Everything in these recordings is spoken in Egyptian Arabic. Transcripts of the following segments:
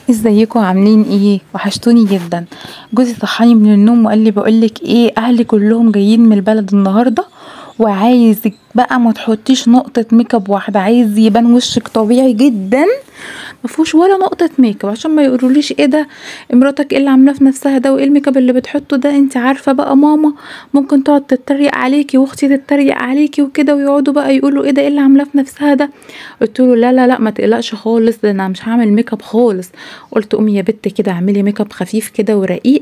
ازيكم عاملين ايه؟ وحشتوني جدا. جوزي صحاني من النوم وقال لي بقولك ايه، اهلي كلهم جايين من البلد النهارده وعايزك بقى ما تحطيش نقطة ميك اب واحدة، عايز يبان وشك طبيعي جدا ما فيهوش ولا نقطة ميك اب، عشان ما يقولوليش ايه ده مراتك ايه اللي عاملاه في نفسها ده وايه الميك اب اللي بتحطه ده. انت عارفه بقى ماما ممكن تقعد تتريق عليكي واختي تتريق عليكي وكده، ويقعدوا بقى يقولوا ايه ده ايه اللي عاملاه في نفسها ده. قلت له لا لا لا ما تقلقش خالص، ده انا مش هعمل ميك اب خالص. قلت قومي يا بت كده اعملي ميك اب خفيف كده ورقيق،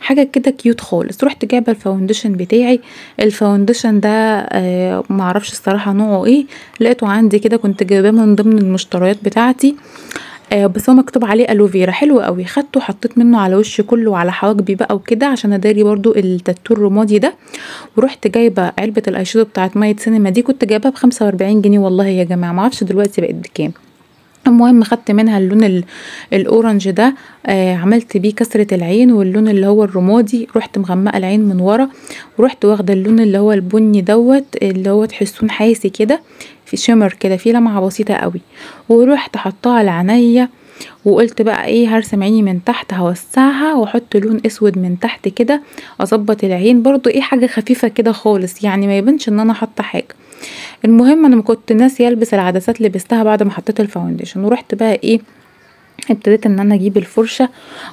حاجة كده cute خالص. رحت جايبه ال foundation بتاعي، ال foundation ده معرفش الصراحة نوعه ايه، لقيته عندي كده كنت جايباه من ضمن المشتريات بتاعتي، بس هو مكتوب عليه aloe vera، حلو قوي. خدته حطيت منه على وشي كله وعلى حواجبي بقى وكده عشان اداري برضو التاتو الرمادي ده. ورحت جايبه علبة ال eyeshadow بتاعت مايت سينما دي، كنت جايباها ب45 جنيه والله يا جماعة، معرفش دلوقتي بقت بكام. المهم خدت منها اللون ال orange ده، عملت بيه كسرة العين، واللون اللي هو الرمادي رحت مغمقه العين من ورا، ورحت واخده اللون اللي هو البني دوت اللي هو تحسوه نحاسي كده، في shimmer كده، في لمعة بسيطة قوي، ورحت حطاها على عينيا. وقلت بقى ايه، هرسم عيني من تحت هوسعها واحط لون اسود من تحت كده اظبط العين برضو، ايه حاجة خفيفة كده خالص يعني ما يبانش ان انا حاطه حاجة. المهم انا ما كنت ناسيه البس العدسات، لبستها بعد ما حطيت ال foundation. ورحت بقى ايه ابتديت ان انا اجيب الفرشة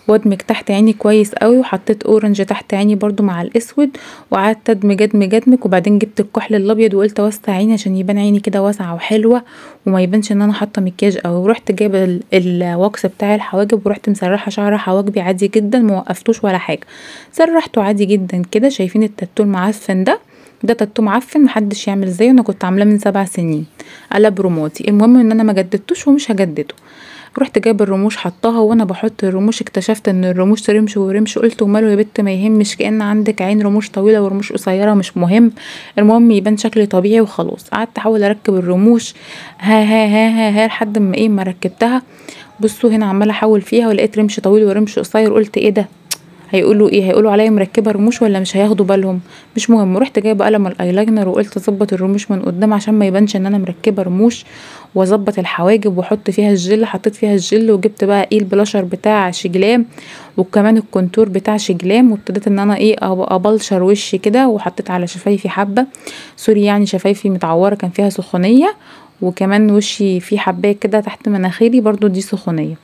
وادمج تحت عيني كويس قوي، وحطيت orange تحت عيني برضو مع الاسود، وقعدت ادمج ادمج ادمج. وبعدين جبت الكحل الابيض وقلت اوسع عيني عشان يبان عيني كده واسعة وحلوه وما يبانش ان انا حاطه مكياج قوي. ورحت جايبه ال wax بتاع الحواجب ورحت مسرحه شعر حواجبي عادي جدا، ما وقفتوش ولا حاجة، سرحته عادي جدا كده. شايفين التاتو المعفن ده؟ ده تاتو معفن محدش يعمل زيه، انا كنت عاملاه من 7 سنين قلب رمادي. المهم ان انا ما جددتوش ومش هجدده. رحت جايبه الرموش حطاها، وانا بحط الرموش اكتشفت ان الرموش رمش ورمش. قلت وماله يا بت ما يهمش، كأن عندك عين رموش طويلة ورموش قصيرة مش مهم، المهم يبان شكلي طبيعي وخلاص. قعدت احاول اركب الرموش ها ها ها ها, ها لحد ما ايه ما ركبتها. بصوا هنا عماله احاول فيها ولقيت رمش طويل ورمش قصير، قلت ايه ده، هيقولوا ايه، هيقولوا عليا مركبة رموش ولا مش هياخدوا بالهم، مش مهم. رحت جايبه قلم الايلاينر وقلت اظبط الرموش من قدام عشان ما يبانش ان انا مركبة رموش، واظبط الحواجب واحط فيها الجل. حطيت فيها الجل وجبت بقى ايه البلاشر بتاع SHEGLAM وكمان ال contour بتاع SHEGLAM، وابتديت ان انا ايه ابلشر وشي كده، وحطيت على شفايفي حبه، sorry يعني شفايفي متعوره كان فيها سخونيه، وكمان وشي فيه حبايه كده تحت مناخيري برضو دي سخونيه.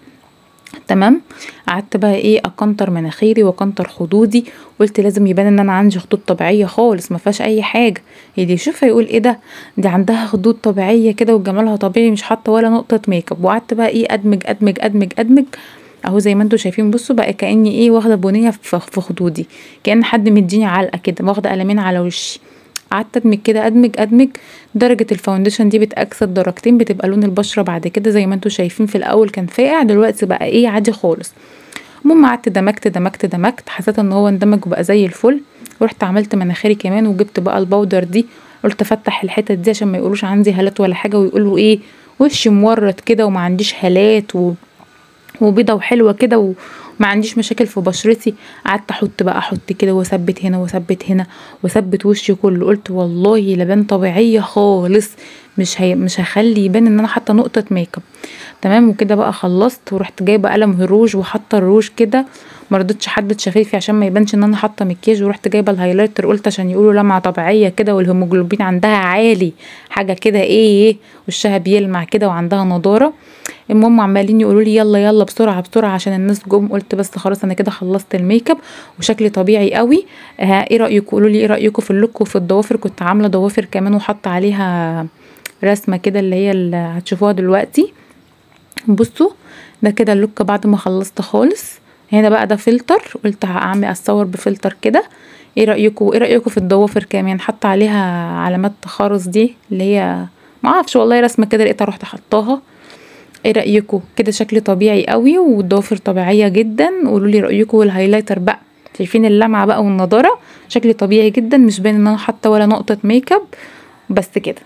تمام. قعدت بقى ايه اكنتر مناخيري واكنتر خدودي، قلت لازم يبان ان انا عندي خدود طبيعية خالص ما فيهاش اي حاجة، اللي يشوفها يقول ايه ده، دي عندها خدود طبيعية كده وجمالها طبيعي مش حاطه ولا نقطة ميك اب. وقعدت بقى ايه ادمج ادمج ادمج ادمج اهو زي ما انتم شايفين. بصوا بقى كاني ايه واخده بنيه في خدودي، كأن حد مديني علقه كده، واخده قلمين على وشي. قعدت ادمج كده ادمج ادمج. درجه ال foundation دي بتاكسد درجتين، بتبقى لون البشرة بعد كده زي ما انتم شايفين. في الاول كان فاقع، دلوقتي بقى ايه عادي خالص. المهم قعدت دمجت دمجت دمجت، حسيت ان هو اندمج وبقى زي الفل. ورحت عملت مناخيري كمان، وجبت بقى ال powder دي، قلت افتح الحتت دي عشان ما يقولوش عندي هالات ولا حاجة، ويقولوا ايه وشي مورد كده وما عنديش هالات وبيضه وحلوه كده وما عنديش مشاكل في بشرتي. قعدت احط بقى احط كده واثبت هنا واثبت هنا واثبت وشي كله. قلت والله لبان طبيعية خالص، مش هخلي يبان ان انا حاطه نقطة ميك اب. تمام. وكده بقى خلصت، ورحت جايبه قلم الروج وحاطه الروج كده، ما رضيتش احدد شفايفي عشان ما يبانش ان انا حاطه مكياج. ورحت جايبه ال highlighter قلت عشان يقولوا لمعة طبيعية كده والهيموجلوبين عندها عالي، حاجة كده ايه وشها بيلمع كده وعندها نضاره. المهم عمالين يقولوا لي يلا يلا بسرعة بسرعة عشان الناس جم. قلت بس خلاص انا كده خلصت الميك اب وشكلي طبيعي قوي. ها ايه رايكم؟ قولوا لي ايه رايكم في ال look وفي الضوافر. كنت عامله ضوافر كمان وحاطه عليها رسمه كده اللي هي اللي هتشوفوها دلوقتي. بصوا ده كده ال look بعد ما خلصت خالص. هنا بقى ده فلتر، قلت هعمل اتصور بفلتر كده. ايه رايكم؟ ايه رايكم في الضوافر كمان؟ حاطه عليها علامات خرز دي اللي هي ما اعرفش والله رسمه كده لقيتها رحت حطاها. ايه رايكم؟ كده شكل طبيعي قوي والضوافر طبيعية جدا. قولوا لي رايكم. وال highlighter بقى شايفين اللمعة بقى والنضاره، شكل طبيعي جدا مش باين ان انا حاطه ولا نقطة ميك اب. بس كده.